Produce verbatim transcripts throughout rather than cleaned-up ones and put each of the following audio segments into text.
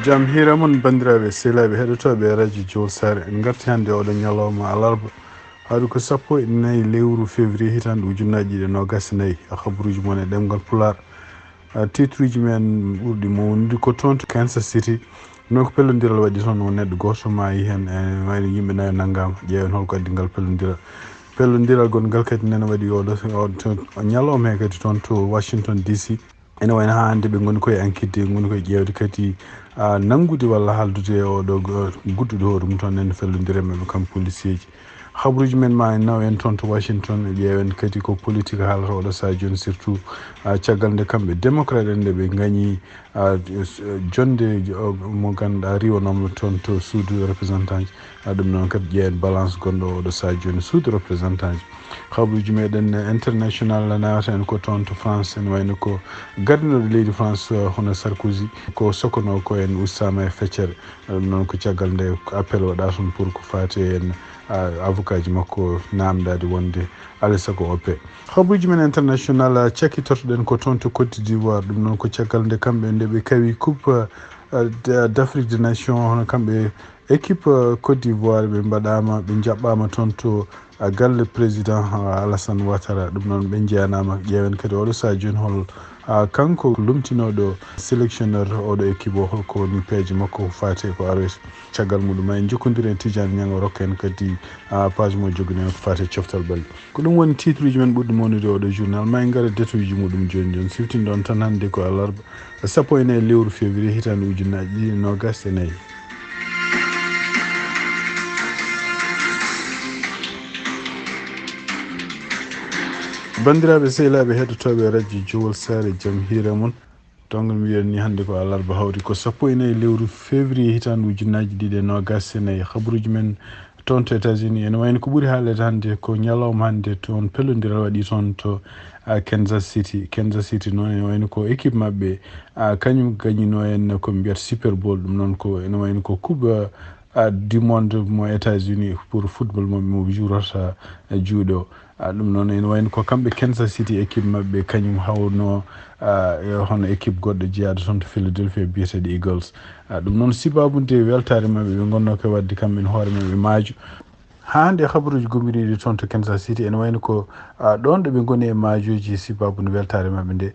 Jam hiira mon, banndiraaɓe sehilaaɓe heɗotooɓe Radio Jowol Saare. En ngarti hannde oɗo ñalawma alarba, haɗu ko sappo e nayi lewru février hitaande ujunnaaji ɗiɗi e noogas e nayi. Habruuji mon e ɗemngal Pulaar. Ah, titruuji men ɓurɗi mawnude ko toon to Kansas City. Noon ko pellondiral waɗi toon, o neɗɗo gooto maayi heen, e wayno yimɓe nayo nanngaama. Ƴeewen holko addi ngal pellondiral. Pellondiral gonngal kadi nana waɗi oɗo, oɗo ñalawma he kadi toon to Washington D C. Ene wayno haa hannde ɓe ngoni koye enquête, ngoni koye ƴeewde kadi, ah, nanngude walla haaldude e oɗo go-, gudduɗo hoore mum toon, en fellondire maɓɓe kam policier ji. Habruuji men ma en naw en toon to Washington, ƴeewen kadi ko politique haalata oɗo sahaa jooni, surtout, ah, caggal nde kamɓe démocrate en nde ɓe ngañi, ah, s-, jonde, ah, mo ngannduɗaa riiwanooma toon to suudu représentant ji. Ah, ɗum noon kadi ƴeewen balance gonɗo oɗo sahaa jooni suudu représentant ji. Habruuji meɗen international nawata en ko toon to France, ene wayno ko gardinooɗo leydi France, eh, hono Sarkozy, ko sokono ko en ustaama e feccere. Ɗum noon ko caggal nde appel waɗa toon pour ko faati e en, ah, avocat ji makko namdaade wonde alaa e sago o paie. Habruuji men international, ah, cakkitortoɗen ko toon to Côte d'Ivoire. Ɗum noon ko caggal nde kamɓe nde ɓe kawi Coupe, ah, d-, d'Afrique des Nations, hono kamɓe équipe, ah, Côte d'Ivoire, ɓe mbaɗaama, ɓe njaɓɓaama toon to, ah, galle président, ah, Alassane Ouattara. Ɗum noon ɓe njeyanaama. Ƴeewen kadi oɗo sahaa jooni hol, ah, kanko lomtinooɗo sélectionneur oɗo équipe o, holko woni peeje makko ko faati e ko aroyta. Caggal muɗum ma en njokkondiri e Tidiane Niang, o rokka en kadi, ah, page mo joguɗen ko faati e coftal ɓalli. Ko ɗum woni titruuji men ɓurɗi mawnude oɗo journal. Ma en ngara détail uji muɗum jooni jooni. Siftinɗon tan hannde ko alarba, sappo e nayi lewru février hitaande ujunnaaji ɗiɗi e noogas e nayi. Banndiraaɓe sehilaaɓe heɗotooɓe Radio Jowol Saare, jam hiira mon. Tongol mbiyen ni hannde ko alarba, hawri ko sappo e nayi lewru février hitaande ujunnaaji ɗiɗi e noogas e nayi. Habruuji men toon to États-Unis, ene wayno ko ɓuri haalede hannde ko ñalawma hannde toon pellondiral waɗi toon to, ah, Kansas City. Kansas City noon ene wayno ko équipe maɓɓe, ah, kañum gañinoo en ko mbiyata Super Bowl, ɗum noon ko ene wayno ko coupe, ah, du monde mo États-Unis pour football mo, mo juurata, eh, juuɗe o. Ah, ɗum noon ene wayno ko kamɓe Kansas City équipe maɓɓe kañum hawno, ah, e hono équipe goɗɗo jeyaaɗo toon to Philadelphia biyeteeɗo Eagles. Ah, ɗum noon sibaabu nde weltaare maɓɓe ɓe ngonnoo ko waɗde kamɓe hoore maɓɓe maajo. Haa hannde e habaruuji gombiniiɗi toon to Kansas City, ene wayno ko, ah, ɗoon ɗo ɓe ngoni e maajooji sibaabu no weltaare maɓɓe nde.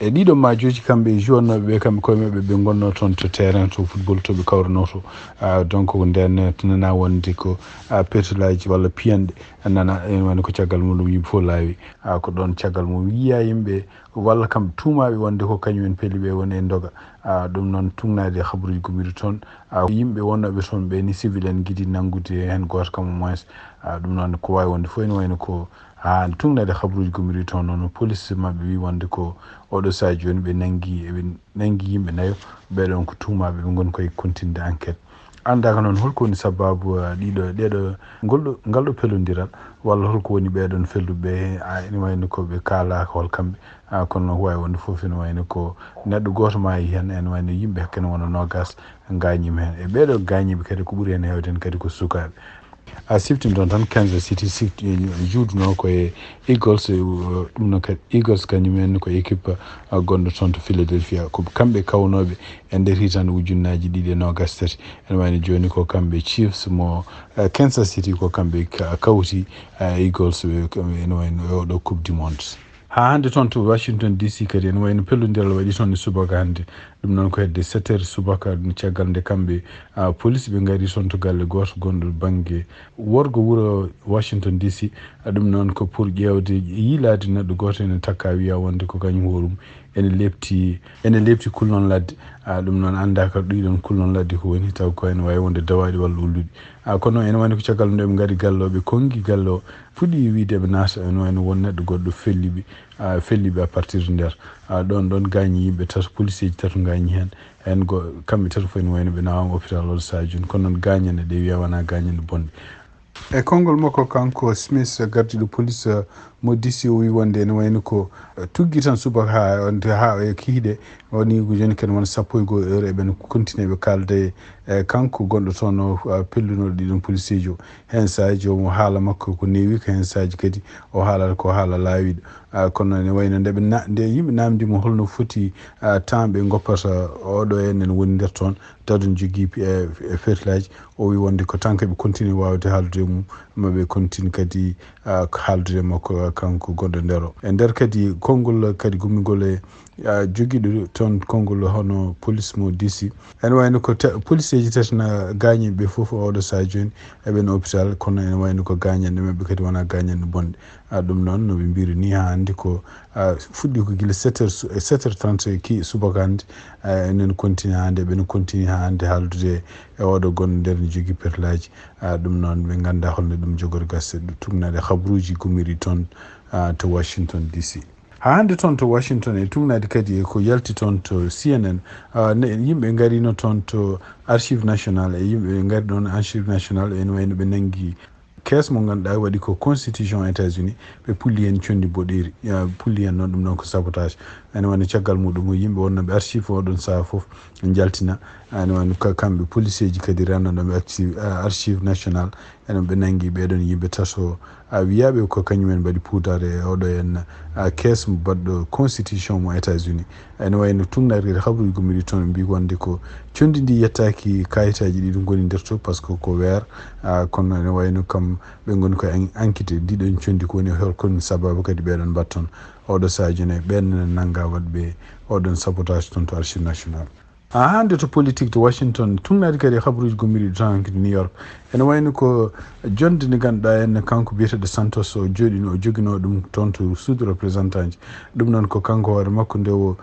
E ɗiɗo maajooji kamɓe e joueur nooɓe ɓe, kamɓe koye maɓɓe ɓe ngonnoo toon to terrain to football to ɓe kawranoo to. Ah, donc ko ndeen nana wonde ko, ah, petulaaji walla piyanɗe nana, ene wayno ko caggal mum ɗum yimɓe fof laawi. Ah, ko ɗoon caggal mum yiya yimɓe walla kamɓe tuumaaɓe wonde ko kañum en pelli ɓe woni e ndoga. Ah, ɗum noon tuugnaade e habaruuji gombiniiɗi toon. Ah, yimɓe wonnooɓe toon ɓe ni civil en ngiɗi nanngude heen gooto kam au moins. Ah, ɗum noon ko waawi wonde fof ene wayno ko haa tuugnaade habaruuji gombiniiɗi toon noon police maɓɓe wi wonde ko oɗo sahaa jooni ɓe nanngi, ɓe nanngi yimɓe nayo. Ɓee ɗoon ko tuumaaɓe, ɓe ngoni koye kontinde enquête. Anndaaka noon holko woni sabaabu, ah, ɗiɗo, ɗeɗo, ngol ɗo, ngal ɗo pellondiral, walla holko woni ɓee ɗoon felluɓe ɓe, ah, ene wayno ko ɓe kaalaaka hol kamɓe. Ah, kono noon ko waawi wonde fof ene wayno ko neɗɗo gooto maayi heen, ene wayno yimɓe hakkene wona noogas ngaañiima heen. E ɓee ɗoo gaañiiɓe kadi ko ɓuri heen heewde heen kadi ko sukaaɓe. A siftinɗon tan Kansas City sifti-, juuduno ko e Eagles, eh, ɗum noon kadi Eagles kañum en ko équipe, ah, gonɗo toon to Philadelphia. Ko kamɓe kawnooɓe e nder hitaande ujunnaaji ɗiɗi e noogas tati. Ene wayno jooni ko kamɓe Chiefs mo, eh, Kansas City ko kamɓe ka-, kawti, eh, Eagles, eh, ene wayno e oɗo Coupe du Monde. Haa hannde toon to Washington D C kadi ene wayno pellondiral waɗi toon e subaka hannde. Ɗum noon ko hedde sept heures subaka, ɗum caggal nde kamɓe, ah, police ɓe ngari toon to galle gooto gonɗo bannge worgo wuro Washington D C. Ah, ɗum noon ko pour ƴeewde, yiilaade neɗɗo gooto ene takka wiya wonde ko kañum hoorum ene lepti, ene lepti kullon ladde. Ah, ɗum noon anndaaka ɗiɗon kullon ladde ko woni, taw ko ene waawi wonde dawaaɗi walla ulluɗi. Ah, kono ene wayno ko caggal nde ɓe ngari galle o, ɓe konngi galle o, fuɗɗi wiide ɓe naata, ene wayno won neɗɗo goɗɗo felli ɓe, ah, felli ɓe à partir de nder. Ah, ɗoon, ɗoon gaañi yimɓe tato, policeeji tato ngaañi heen. Heen go-, kamɓe tato fof ene wayno ɓe nawaama hôpital oɗo sahaa jooni, kono noon gaañanɗe ɗe wiya wonaa gaañanɗe bonɗe. E konngol makko kanko Smith, gardiiɗo police, eh, Mo D C o wi wonde ene wayno ko tuggi tan subaka ha, ha e kihiɗe, woni ko joni kadi won sappo e goho heure eɓen continue ɓe kalde e kanko gonɗo toon o, pellunoɗo ɗiɗon policier jo. Hen saaji o haala makko ko newi, ko hen saaji kadi o haalata ko haala laawiɗo. Kono ene wayno nde ɓe na-, nde yimɓe namdi mo holno foti temps ɓe goppata oɗo en en woni nder toon, dadon jogii e, e fertilaaji, o wi wonde ko tan kaɓe continue wawde haaldude mum, maɓe continue kadi haaldude makko kanko gonɗo ndero. E nder kadi konngol kadi gummingol e jogiiɗo toon konngol hono police mo D C. Ene wayno ko policeeji tati na gaañi ɓe fof oɗo saha jooni eɓen hôpital, kono ene wayno ko gaañanɗe maɓɓe kadi wona gaañanɗe bonɗe. Ɗum noon no ɓe mbiri ni ha hannde ko fuɗɗi ko gila sept heures, sept heures trente ki subaka hannde. Enen continue ha hannde, ɓen continue ha hannde haaldude e oɗo gonɗo nder ne jogii perlaaji. Ɗum noon ɓe ngannda holno ɗum jogori gasde, ɗum tugnaade habruuji gummiɗi toon to Washington D C. Ha hannde toon to Washington e tugnaade kadi e ko yalti toon to C N N, yimɓe ngarino toon to Archive National e yimɓe ngari ɗoon Archive National ene wayno ɓe nanngi kees mo ngannduɗaa waɗi ko constitution États-Unis, ɓe pulli heen conndi boɗeeri, pulli heen noon ɗum ɗoon ko sabotage. Ene wayno caggal muɗum o yimɓe wonnooɓe archive oɗon saha fof njaltina. Ene wayno ka-, kamɓe policeeji kadi renndo ɗo ɓe acci-, a-, Archive National, enen ɓe nanngi ɓeɗon yimɓe tato, a, wiyaaɓe ko kañumen mbaɗi puudar e oɗo en, a, kees baɗɗo constitution mo États-Unis. Ene wayno tugnaade kadi habruuji gummiɗi toon mbi wonde ko conndi ndi yettaaki kayitaaji ɗi ɗum ngoni nder to, par ce que ko weer, a, kono ene wayno kam ɓe ngoni ko en-, enquête ndiɗon conndi ko woni hol kon sababu kadi ɓeɗon mbaɗ toon. Oɗo saha jooni ɓen nannga waɗɓe oɗon sabotage toon to Archive National. A hannde to politique to Washington, tugnaade kadi e habruuji gummiɗi ɗi toon hankadi New York. Ene wayno ko jonnde nde ngannduɗaa en kanko biyeteeɗo Santos o jooɗino, o joginoo ɗum toon to suudu représentant ji. Ɗum noon ko kanko hoore makko nde o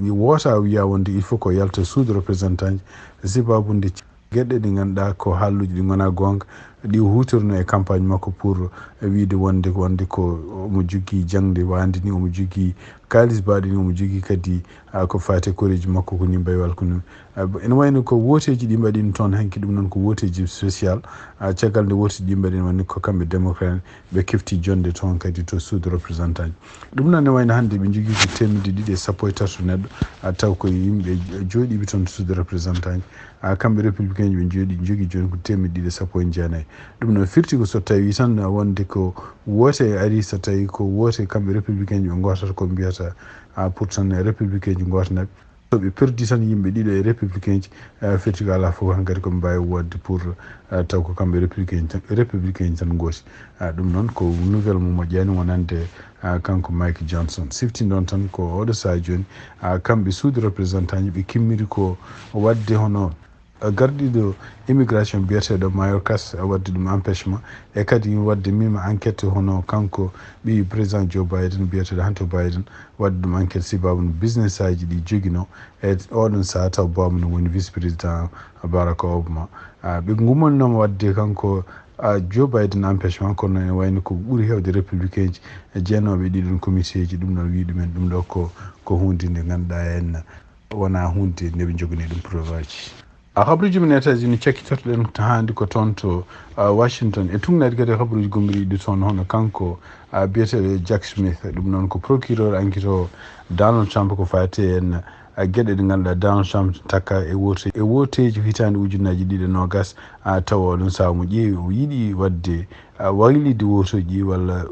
wota wiya wonde il faut ko yalta suudu représentant ji. Sibabu nde geɗe ɗe ngannduɗaa ko haalluuji ɗi ngonaa goonga, ɗi o huutorno e campagne makko pour wiide wonde, wonde ko omo jogii jaŋde waande ni, omo jogii kaalis baaɗo ni, omo jogii kadi, a, ko faati e koreeji makko ko ni mbaywal ko ni. A, ene wayno ko wooteeji ɗi mbaɗi toon hanki, ɗum noon ko wooteeji spécial. A, caggal nde wooteeji ɗi mbaɗi wonde ko kamɓe démocrate ɓe kefti jonnde toon kadi to suudu représentant ji. Ɗum noon ne wayno hannde ɓe njogii ko teemedde ɗiɗi e sappo e tato neɗɗo, a, taw ko yimɓe jooɗiiɓe toon to suudu représentant ji. A, kamɓe républicain ji ɓe jooɗi, njogii jooni ko teemedde ɗiɗi e sappo e jeenayi. Ɗum noon firti ko so tawi tan wonde ko woote ari, so tawi ko woote kamɓe républicain ji ɓe ngootata ko mbiyata, a, pourtant républicain ji ngootanaɓe. So ɓe perdi tan yimɓe ɗiɗo e républicain ji, a, firti ko alaa fof hankadi ko mbaawi woodde pour, a, taw ko kamɓe républicain tan, républicain ji tan ngooti. A, ɗum noon ko nouvelle mo moƴƴaani wonande, a, kanko Mike Johnson. Sifti noon tan ko oɗo saha jooni, a, kamɓe suudu représentant ji ɓe kimmiri ko waɗde hono gardiiɗo immigration biyeteeɗo Mayorkas, waɗde ɗum empêchement, e kadi waɗde mima enquête hono kanko ɓii président Joe Biden biyeteeɗo Hunter Biden, waɗde ɗum enquête sibabu no business aji ɗi joginoo e oɗon saha taw booba no woni vice président Barack Obama. A, ɓe ngummannooma waɗde kanko, a, Joe Biden empêchement, kono ene wayno ko ɓuri heewde républicain ji e jeenooɓe ɗiɗon comité ji, ɗum ɗon wi ɗumen ɗum ɗo ko, ko huunde nde ngannduɗaa en wonaa huunde nde ɓe njoganii ɗum preuve aji. A, habruuji men États-Unis cakkitotoɗen hannde ko toon to, a, Washington. E tugnaade kadi habruuji gombriiɗi toon hono kanko, a, biyeteeɗo Jack Smith, ɗum noon ko procureur enquête o Donald Trump ko faati en, a, geɗe ɗe ngannduɗaa Donald Trump takka e woote, e wooteeji hitaande ujunnaaji ɗiɗi e noogas, a, tawa oɗon saha mo ƴeewi o yiɗi waɗde, a, waylitde wootooji walla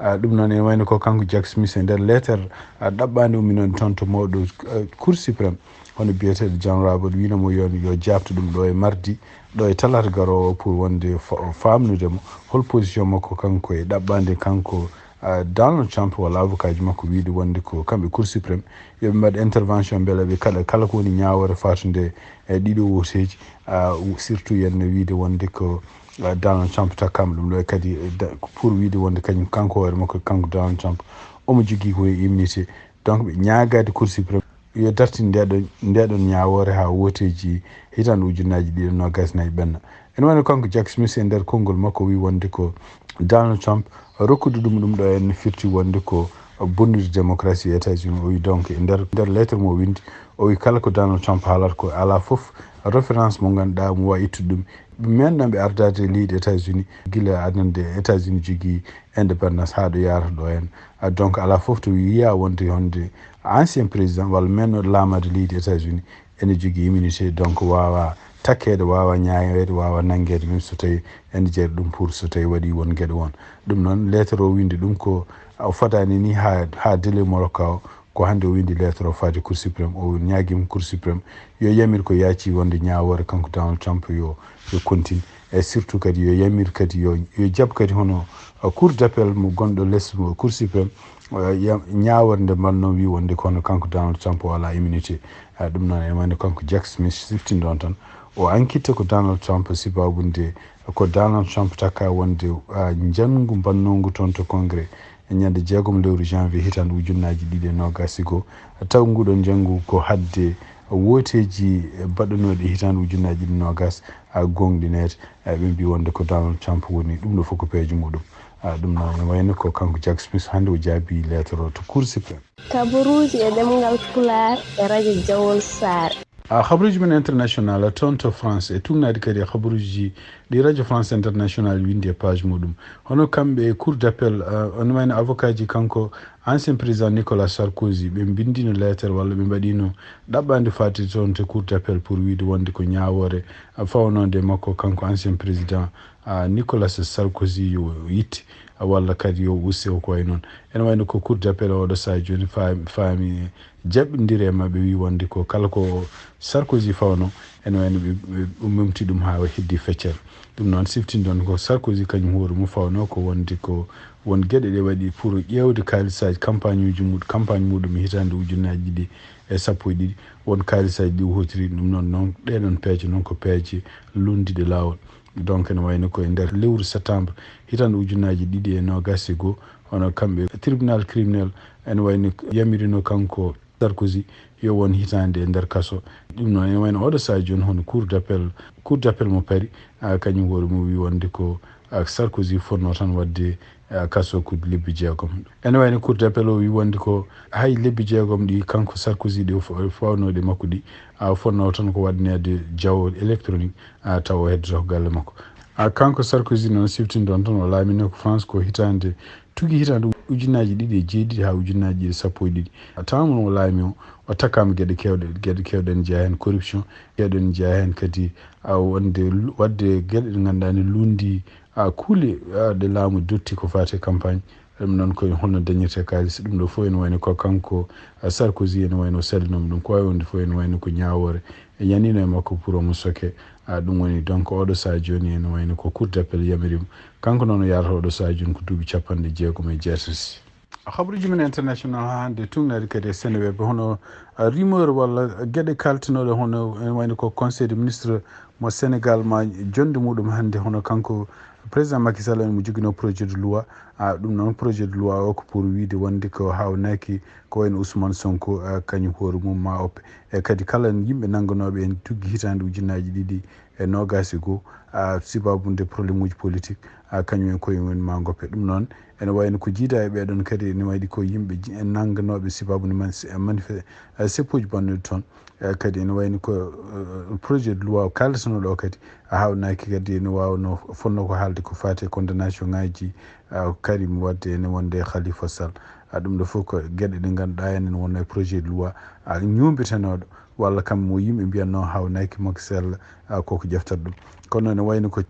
A, ɗum noon ene wayno ko kanko Jack Smith e nder leeter, a, ɗaɓɓaande umminoonde toon to mawɗo, a, Cour suprême, hono biyeteeɗo John Roberts, wiino mo yo, yo jaabto ɗum ɗo e mardi, ɗo e talaata garoowo pour wonde fa-, faamnude mo hol position makko kanko e ɗaɓɓaande kanko, a, Donald Trump walla avocat ji makko wiide wonde ko kamɓe Cour suprême yo ɓe mbaɗ intervention mbele ɓe kaɗa kala ko woni ñaawoore faatunde e ɗiɗo wooteeji, a, surtout yen wiide wonde ko, a, Donald Trump takkaama ɗum ɗo e kadi, e da-, pour wiide wonde kañum kanko hoore makko, kanko Donald Trump, omo jogii ko e immunité. Donc, ɓe ñaagaade Cour suprême yo dartin ndeɗon, ndeɗon ñaawoore haa wooteeji hitaande ujunnaaji ɗiɗi e noogas e nayi ɓenna. Ene wayno kanko Jack Smith e nder konngol makko o wii wonde ko Donald Trump rokkude ɗum ɗum ɗo en firti wonde ko bonnude démocratie e États-Unis. O wi donc e nder, nder lettre mo o windi, o wi kala ko Donald Trump haalata ko alaa fof référence mo ngannduɗaa mo wawi ittude ɗum. Ɓe meeɗnoo ɓe ardaade leydi États-Unis gila adannde États-Unis jogii indépendance haa ɗo yaarata ɗo heen. Ah, donc alaa fof to wiyaa wonde honde ancien président walla meeɗnooɗo laamaade leydi États-Unis ene jogii immunité, donc waawa takkeede, waawa ñaaweede, waawa nanngeede, même so tawii ene jeeya ɗum pour so tawii waɗii won geɗe won. Ɗum noon, lettre o windi ɗum ko o fotaani ni haa, haa délai mo rokka o, ko hannde o windi lettre o faade Cour suprême, o ñaagiima Cour suprême yo yamir ko yaaci wonde ñaawoore kanko Donald Trump yo, yo continue, e surtout kadi yo yamir kadi yo, yo jaɓ kadi hono, uh, Cour d'appel mo gonɗo les mo Cour suprême, uh, ya-, ñaawoore nde mbanno wi wonde ko hono kanko Donald Trump o alaa immunité. Uh, ɗum noon e wayno kanko Jack Smith siftindo on tan, o enquête ko Donald Trump sababu nde ko Donald Trump takka wonde, uh, njanngu mbannongu toon to Congrès e ñande jeegom lewru janvier hitaande ujunnaaji ɗiɗi e noogaas e goo. Taw nguɗon njanngu ko hadde wooteeji baɗanooɗi hitaande ujunnaaji ɗiɗi noogaas, a, goongɗineede. E, ɓe mbii wonde ko Donald Trump woni ɗum ɗo fof ko peeje muɗum. A, ɗum noon ene wayno ko kanko Jack Smith hannde o jaabii lettre o to Cour suprême. Kabaruuji e ɗemngal Pulaar e radio Jawol Saare. A, habaruuji men international toon to France e tuugnaade kadi e habaruuji ɗi radio France International winndi e page muɗum. Hono kamɓe e Cour d'appel, a, ene wayno avocat ji kanko ancien président Nicolas Sarkozy, ɓe mbinndino lettre walla ɓe mbaɗino ɗaɓɓaande faati toon to Cour d'appel pour wiide wonde ko ñaawoore, a, fawnoonde e makko kanko ancien président, a, Nicolas Sarkozy yo yitte, a, walla kadi yo uste o ko wayi noon. Ene wayno ko Cour d'appel oɗo sahaa jooni faami, faami jaɓɓindiri e maɓɓe, wi wonde ko kala ko Sarkozy fawno, ene wayno ɓe, ɓe, ɓe momti ɗum haa heddi feccere. Ɗum noon siftini ɗon ko Sarkozy kañum hoore mum fawno ko wonde ko won geɗe ɗe waɗi pour ƴeewde kaalisaaji campagne uji muɗum, campagne muɗum e hitaande ujunnaaji ɗiɗi e sappo e ɗiɗi. Won kaalisaaji ɗi o hootiri ɗum noon, noon ɗee ɗoon peeje noon ko peeje lunndiɗe laawol. Donc ene wayno ko e nder lewru septembre hitaande ujunnaaji ɗiɗi e noogaas e goo, hono kamɓe tribunal criminel ene wayno yamirino kanko Sarkozy yo won hitaande e nder kaso. Ɗum noon ene wayno oɗo sahaa jooni hono Cour d'appel, Cour d'appel mo Paris, a, kañum hoore mum wi wonde ko, a, Sarkozy fotnoo tan waɗde, a, kaso ko lebbi jeegom. Ene wayno Cour d'appel o wi wonde ko hay lebbi jeegom ɗi kanko Sarkozy ɗi o fa-, fawnooɗi makko ɗi, a, fotnoo tan ko waɗaneede jawo électronique, a, tawa o heddoto ko galle makko. A, kanko Sarkozy noon siftini ɗon tan o laaminoo ko France ko hitaande tugi hitaande ujunnaaji ɗiɗi e jeeɗiɗi haa ujunnaaji ɗiɗi e sappo e ɗiɗi. A, tawa mo o laami o, o takkaama geɗe keewɗe, geɗe keewɗe ene jeyaa heen corruption, keewɗe ene jeyaa heen kadi, a, wonde lu-, waɗde geɗe ɗe ngannduɗaa ne luundi, a, kuule, a, ɗe laamu dotti ko faati e campagne. Ɗum noon ko holno dañirtee kaalis, ɗum ɗo fof ene wayno ko kanko, a, Sarkozy ene wayno o salinooma ɗum, ko wayi wonde fof ene wayno ko ñaawoore e ñanniino e makko pour omo soke. A, ɗum woni donc oɗo sahaa jooni ene wayno ko Cour d'appel yamiri mo. Kanko noon o yahrata oɗo sahaa jooni ko duuɓi cappanɗe jeegom e jeetati. Habaruuji men international haa hannde tuugnaade kadi e Seneweb, hono, a, rumeur walla geɗe kaltinooɗe hono ene wayno ko Conseil des ministres mo Sénégal ma jonnde muɗum hannde, hono kanko président Macky Sall ene mo joginoo projet de loi. A, ɗum noon projet de loi o ko pour wiide wonde ko haawnaaki ko wayno Ousmane Sonko, a, kañum hoore mum ma oppe. E kadi kala yimɓe nannganooɓe en tuggi hitaande ujunnaaji ɗiɗi e noogaas e goo, a, sababu nde problème uji politique, a, kañum en koye mum ma ngoppe. Ɗum noon ene wayno ko jiidaa e ɓee ɗoon kadi ene waydi ko yimɓe ji-, nannganooɓe sababu nde man-, manif-, a, seppuuji bannuɗi toon. E kadi ene wayno ko, eh, projet de loi o kalditanoo ɗo kadi a haawnaaki kadi ene waawno fotnoo ko haalde ko faati e condamnation ŋaaji, a, Karim Wade ene wonde Khalifa Sall. A, ɗum ɗo fof ko geɗe ɗe ngannduɗaa enen wonno e projet de loi, a, ñuumbitanooɗo walla kam mo yimɓe mbiyatnoo haawnaaki Macky Sall, a, koko ƴeftata ɗum. Kono ene wayno ko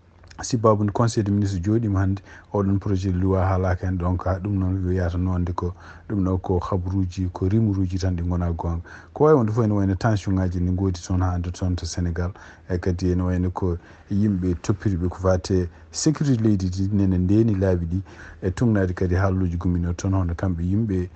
sababu nde Conseil des ministres jooɗiima hannde, oɗon projet de loi haalaaka heen, donc haa ɗum noon wiyaata noon nde ko ɗum ɗo ko habaruuji, ko rimuruuji tan ɗi ngonaa goonga. Ko wayi wonde fof ene wayno tension ŋaaji ne ngoodi toon hannde toon to Sénégal, e kadi ene wayno ko yimɓe toppitiiɓe ko faati e sécurité leydi ndi nene ndeeni laabi ɗi, e tuugnaade kadi haalluuji gumminoo toon hono kamɓe yimɓe,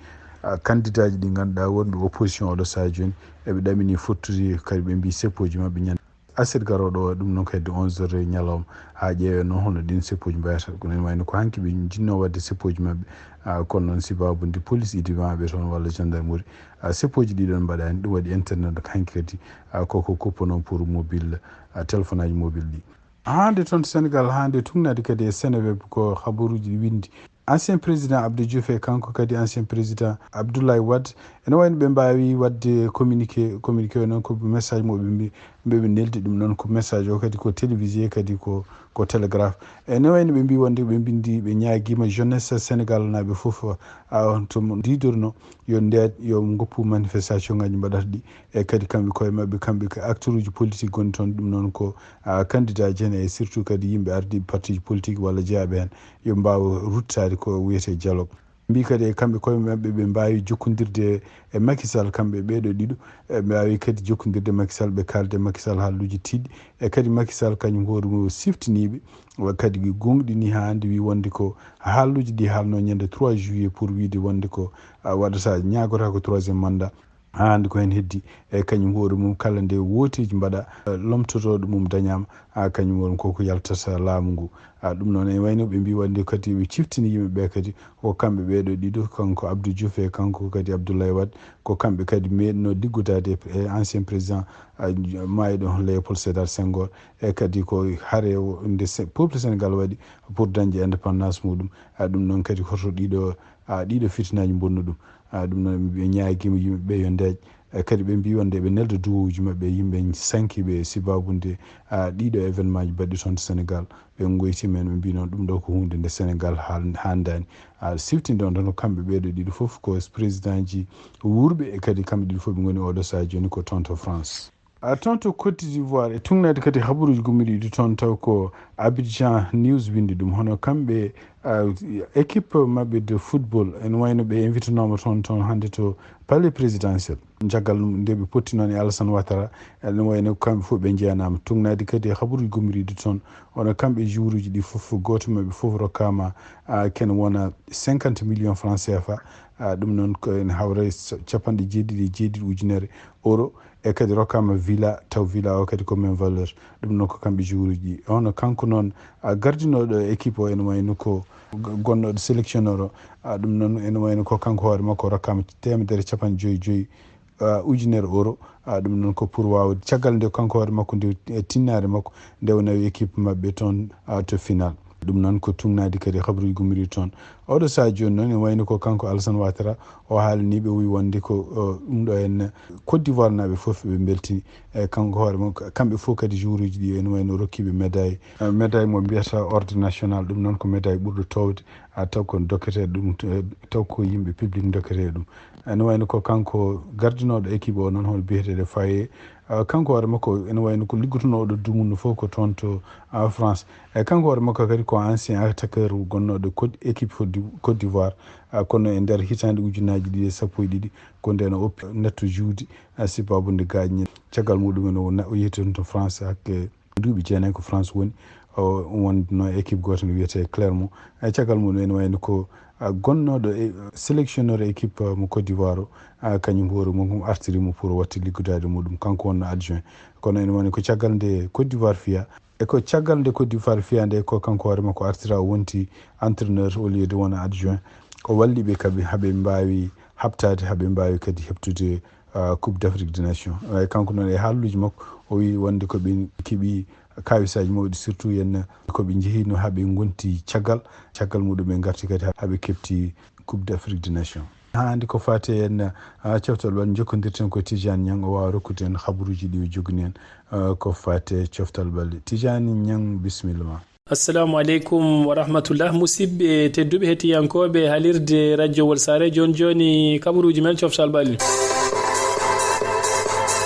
a, kandidaaji ɗi ngannduɗaa wonɓe opposition oɗo sahaa jooni, eɓe ɗaminii fottude kadi ɓe mbii seppuuji maɓɓe ñande aset garooɗo o, ɗum noon ko hedde onze heures ñalawma, haa ƴeewen noon hono ɗiin seppuuji mbayata. Ko ene wayno ko hanki ɓe njinnoo waɗde seppuuji maɓɓe, a, kono noon sababu nde police idii maɓɓe toon walla gendarmerie, a, seppuuji ɗi ɗoon mbaɗaani, ɗum waɗi internet hanki kadi, a, koko kuppanoo pour mobile, a, téléphone aji mobile ɗi. Haa nde toon to Sénégal, haa nde tuugnaade kadi e Seneweb ko habaruuji ɗi winndi. Ancien président Abdou Diouf e kanko kadi ancien président Abdoulaye Wade, ene wayno ɓe mbaawi waɗde communiqué. Communiqué o noon ko message mo ɓe mbi ɓe ɓe neldi ɗum noon ko message o kadi ko télévisé kadi ko ko télégraphe. Ene wayno ɓe mbi wonde ɓe mbindi ɓe ñaagiima jeunesse sénégal naaɓe fof, a, to mo ndidorno yo ndeeƴ yo ngoppu manifestation ngaji mbaɗata ɗi. E kadi kamɓe koye maɓɓe kamɓe ko acteur uji politique gonɗi toon ɗum noon ko, a, candidat ji heen e surtout kadi yimɓe ardiiɓe parti ji politique walla jeyaaɓe heen yo mbaaw ruttaade ko wiyetee dialogue. Mbi kadi e kamɓe koye maɓɓe ɓe mbaawi jokkondirde e Macky Sall kamɓe ɓeeɗo ɗiɗo. E mbaawi kadi jokkondirde Macky Sall ɓe kaalde Macky Sall haalluuji tiiɗɗi. E kadi Macky Sall kañum hoore mum siftiniiɓe kadi gonɗini haa hannde wi wonde ko haalluuji ɗi haalno ñande trois juillet pour wiide wonde ko, a, waɗata ñaagota ko troisième mandat. Haa hannde ko heen heddi e kañum hoore mum kala nde wooteeji mbaɗa, eh, lomtotooɗo mum dañaama, a, kañum woni koko yaltata laamu ngu. A, ɗum noon e wayno ɓe mbi wonde kadi ɓe ciftini yimɓe ɓe kadi ko kamɓe ɓeeɗo ɗiɗo kanko Abdou Diouf e kanko kadi Abdoulaye Wade ko kamɓe kadi meeɗno liggodaade e ancien président, a, maayɗo Léopold Sédar Senghor e kadi ko hare nde peuple Sénégal waɗi pour dañde indépendance muɗum. A, ɗum noon kadi hoto ɗiɗo, a, ɗiɗo fitinaaji mbonnu ɗum. A, ɗum noon ɓe ñaagiima yimɓe ɓe yo ndeeƴ. E kadi ɓe mbi wonde ɓe nelda duwowuji maɓɓe yimɓe sankiiɓe e sibaabu nde, a, ɗiɗo événement ji baɗɗi toon to Sénégal. Ɓe ngoyti men ɓe mbi noon ɗum ɗo ko huunde nde Sénégal haandaani. A, siftinde on tan ko kamɓe ɓeeɗo ɗiɗo fof ko président ji wuurɓe e kadi kamɓe ɗiɗo fof ɓe ngoni oɗo saha jooni ko toon to France. A, toon to Côte d'Ivoire e tugnaade kadi habaruuji gummiɗi ɗi toon taw ko Abidjan News winndi ɗum hono kamɓe, a, équipe maɓɓe de football ene wayno ɓe invitanooma toon toon hannde to palais présidentiel. Caggal nde ɓe potti noon e Alassane Ouattara ene wayno kamɓe fof ɓe njeyanaama tugnaade kadi e habaruuji gummiɗi ɗi toon hono kamɓe joueuruuji ɗi fof gooto maɓɓe fof rokkaama, a, kene wona cinquante millions francs C F A. A, ɗum noon ko ene hawra e capanɗe jeeɗiɗi e jeeɗiɗi ujunere euro. E kadi rokkaama villa taw villa o kadi ko même valeur. Ɗum noon ko kamɓe joueuruuji ɗi hono kanko noon, a, gardinooɗo équipe o ene wayno ko gonnooɗo sélectionneur o. A, ɗum noon ene wayno ko kanko hoore makko rokkaama teemedere capanɗe joyi joyi, a, ujunere euro. A, ɗum noon ko pour waawde caggal nde kanko hoore makko nde, e tinnaare makko nde o nawi équipe maɓɓe toon, a, to final. Ɗum noon ko tugnaade kadi habaruuji gummiɗi toon. Oɗo saha jooni noon ene wayno ko kanko Alassane Ouattara o haalani ɓe o wi wonde ko, o, ɗum ɗo en Côte d'Ivoire naaɓe fof ɓe mbeltini. E kanko hoore makko kamɓe fof kadi joueuruuji ɗi ene wayno rokkiiɓe médaille. E, médaille mo mbiyata ordre national ɗum noon ko médaille ɓurɗo toowde, a, taw ko dokketee ɗum, e, taw ko yimɓe public dokketee ɗum. Ene wayno ko kanko gardinooɗo équipe o noon hono biyeteeɗo Faye. A, kanko hoore makko ene wayno ko liggotonooɗo dumunna fof ko toon to, a, France. E kanko hoore makko kadi ko ancien attaqueur gonnooɗo Côte, équipe Côte d'I-, Côte d'Ivoire. A, kono e nder hitaande ujunnaji ɗiɗi e sappo e ɗiɗi ko nden o oppi nattu juuɗe, a, sibabu nde gaañi. Caggal muɗum en o na-, o yehi toon to France hakke duuɓi jeenayi ko France woni. O wonno équipe gooto no wiyetee Clermont. E caggal mum ene wayno ko, a, gonnooɗo e sélectionneur équipe, a, mo Côte d'Ivoire o, a, kañum hoore mum artiri mo pour o watta liggodaade muɗum kanko wonno adjoint. Kono ene wayno ko caggal nde Côte d'Ivoire fiya e ko caggal nde Côte d'Ivoire fiya nde ko kanko hoore makko artira o wonti entraîneur au lieu de wona adjoint. O walli ɓe kaɓe haɓe mbaawi haɓtaade haɓe mbaawi kadi heɓtude, a, Coupe d'Afrique des Nations. Ay, kanko noon e haalluuji makko o wi wonde ko ɓe keɓi kaawisaaji mawɗi surtout yen ko ɓe njehino haa ɓe ngonti caggal caggal muɗum ɓe ngarti kadi haa ɓe keɓti Coupe d'Afrique des Nations. Haa hannde ko faati en, a, coftal ɓal jokkondirten ko Tijani Ñang o waawa rokkude en habaruuji ɗi o jogni en, a, ko faati coftal ɓal. Tijani Ñang, bisimilla ma. Assalamu aleykum wa rahmatullah. Musidɓe tedduɓe hettiyankooɓe halirde radio Wolsare, jooni jooni kabaruuji men coftal ɓalli.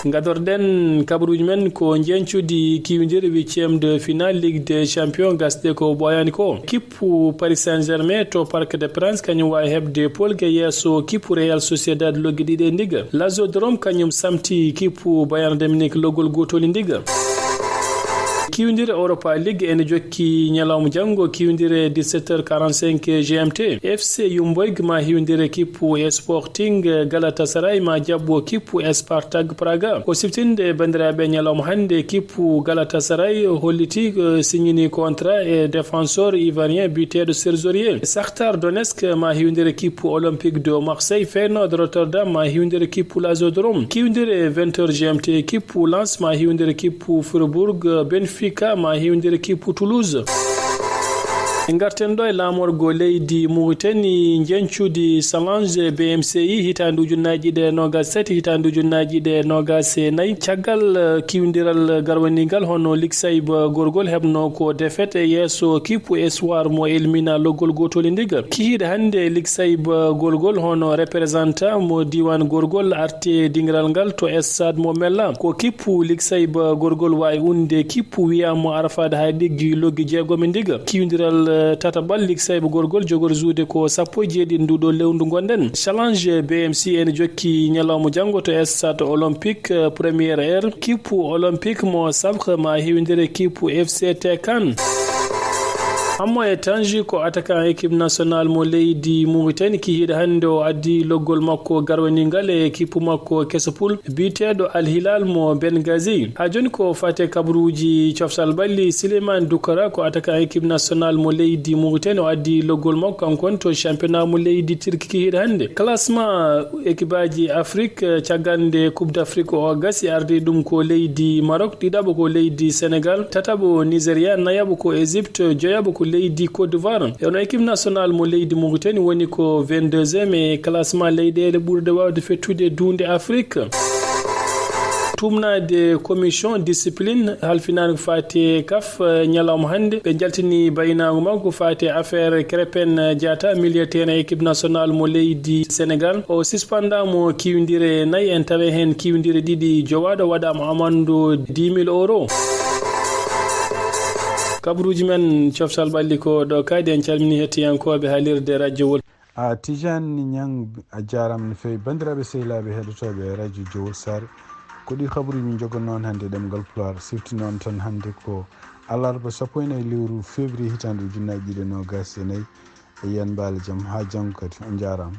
Gadorɗen kabaruuji men ko njeñcudi kiwindiri huitième de finale Ligue des Champions gasde ko ɓooyaani ko. Kippu Paris Saint-Germain to Parc des Princes kañum waawi heɓde polge yeeso kippu Real Sociedad loggi ɗiɗi e ndiga. Lazio de Rome kañum samti kippu Bayern de Munich loggol gootol e ndiga. Kiwindire Europa League ene jokki ñalawma janngo, kiwindire dix-sept heures quarante-cinq G M T. F C Yumboyg ma hiwindire kippu e Sporting, Galatasaray ma jaɓɓo kippu e Spartak Praga. Ko siftinde banndiraaɓe ñalawma hannde, kippu Galatasaray holliti, eh, signini contrat e défenseur ivoirien biyeteeɗo Serge Aurier. Shakhtar Donetsk ma hiwindire kippu Olympique de Marseille, Feyenoord Rotterdam ma hiwindire kippu Lazio de Rome. Kiwindire vingt heures G M T kippu Lens ma hiwindire kippu Fribourg, Benfica ma hiwindire kippu Toulouse. Ngarten ɗo e laamorgo leydi Mauritanie, njeñcudi Challenge B M C I hitaande ujunnaaji ɗiɗi e noogaas e tati, hitaande ujunnaaji ɗiɗi e noogaas e nayi. Caggal, eh, kiwdiral garwaniigal hono Liksayba Gorgol heɓno ko défaite e yeeso kippu Espoir mo Elmina loggol gootol e ndiga. Kihiiɗe hannde Liksayba Gorgol hono représentant mo diiwaan Gorgol arte dingiral ngal to stade mo Mella. Ko kippu Liksayba Gorgol waawi unde kippu wiyaamo Arafat haa ɗiggi loggi jeegom e ndiga. Kiwdiral, eh, tataɓal Liksayba Gorgol jogori juude ko sappo e jeeɗiɗi nduɗo lewndu ngonɗen. Challenge B M C ene jokki ñalawma janngo to stade olympique, eh, première heure. Kippu olympique mo Sabkh ma hewindire kippu F C T Kan. Hammo e Tanji ko attaquant équipe nationale mo leydi Mauritanie, kihiiɗo hannde o addi loggol makko garwaniigal e kippu makko keso pul biyeteeɗo Al Hilal mo Benghazi. Haa jooni ko fate kabaruuji coftal ɓalli, Souleymane Doukara ko attaquant équipe nationale mo leydi Mauritanie, o addi loggol makko kankone to championnat mo leydi Turquie kihiiɗo hannde. Classement équipeaji Afrique, eh, caggal nde Coupe d'Afrique o gasi, ardi ɗum ko leydi Maroc, ɗiɗaɓo ko leydi Sénégal, tataɓo Nigeria, nayaɓo ko Égypte, joyaɓo ko leydi Côte d'Ivoire. E ono équipe nationale mo leydi Mauritanie woni ko vingt-deuxième e classement leyɗeele ɓurɗe waawde fettude duunde Afrique. Tumnaade commission discipline halfinaango faati e kaf, eh, ñalawma hannde. Ɓe njaltini baynaango makko faati e affaire Krépin Diatta, milieu terrain équipe nationale mo leydi Sénégal. O sispandaamo kiwndire nayi, en tawi heen kiwndire ɗiɗi jowaaɗo, waɗaama amande dix mille euros. Kabaruuji men coftal ɓalli ko ɗo kadi. En calmini hettiyankooɓe haalirde radio Wol. A Tijani Ñang, a jaaraama no feewi. Banndiraaɓe sehilaaɓe heɗotooɓe radio Jowol Saare, ko ɗi kabaruuji min njogannoo on hannde e ɗemngal Pulaar. Sifti noon tan hannde ko alarba sappo e nayi lewru février hitaande ujunnaaji ɗiɗi e noogaas e nayi. E yiyan mbaale jam haa janngo kadi. On njaaraama.